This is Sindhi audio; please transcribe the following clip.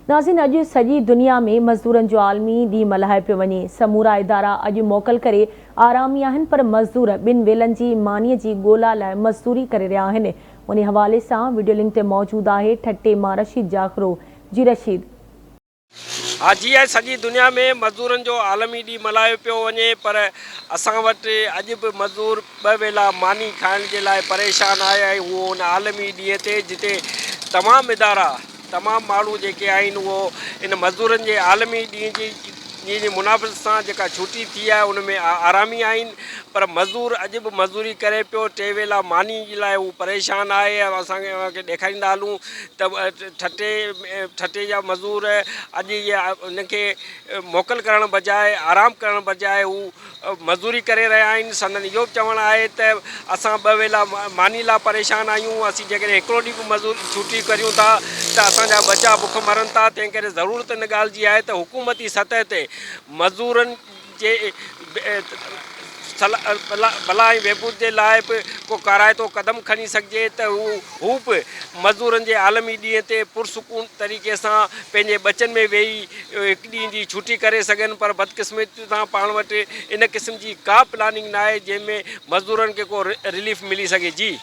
ناظرين اڄ سڄي دنيا ۾ مزدورن جو عالمي ڏينهن ملهايو پيو وڃي، سمورا ادارا اڄ موڪل ڪري آرامي آهن پر مزدور ٻن ويلن جي ماني جي ڳولا لاء مزدوري ڪري رهيا آهن، انهي حوالي سان وڊيو لنڪ تي موجود آهي ٺٽي مان رشيد جاکرو، جي رشيد. ها جي اڄ سڄي دنيا ۾ مزدورن جو عالمي ڏينهن ملهايو پيو وڃي پر اسان وٽ اڄ به مزدور ٻه ويلا ماني کائڻ جي لاء پريشان آهي ۽ اهو ان عالمي ڏينهن تي جتي تمام ادارا تمام ماڻهو جيڪي آهن اهو ان مزدورن جي عالمي ڏينهن جي ڏينهن جي منافست سان جيڪا ڇوٽي ٿي آهي ان ۾ آرامي آهن پر مزدور اڄ به مزدوري ڪري پيو ٽي ويلا ماني جي لاء هو پريشان آهي ۽ اسان کي اوهان کي ڏيکاريندا هلون ته ٺٽي ٺٽي جا مزدور اڄ ان کي موڪل ڪرڻ بجاء آرام ڪرڻ بجاء هو مزدوري ڪري رهيا آهن، سندن اهو به چوڻ آهي ته اسان ٻه ويلا ماني لاء پريشان آهيون، اسين جيڪڏهن هڪڙو ڏينهن به مزدوري ڇٽي ڪريون ٿا ته اسان جا ٻچا بک مرن ٿا، تنهن ڪري ضرورت ان ڳالهه جي آهي ته حڪومتي سطح تي مزدورن جي ڀلا ۽ بهبود جي لاء به ڪو ڪارائتو قدم کڻي سگهجي ته هو به مزدورن جي عالمي ڏينهن تي پرسڪون طريقي سان پنهنجي ٻچن ۾ ويهي هڪ ڏينهن جي ڇٽي ڪري سگهن پر بدقسمتي سان پاڻ وٽ ان قسم جي ڪا پلاننگ ناهي جنهن ۾ مزدورن کي ڪو رليف ملي سگهي جي.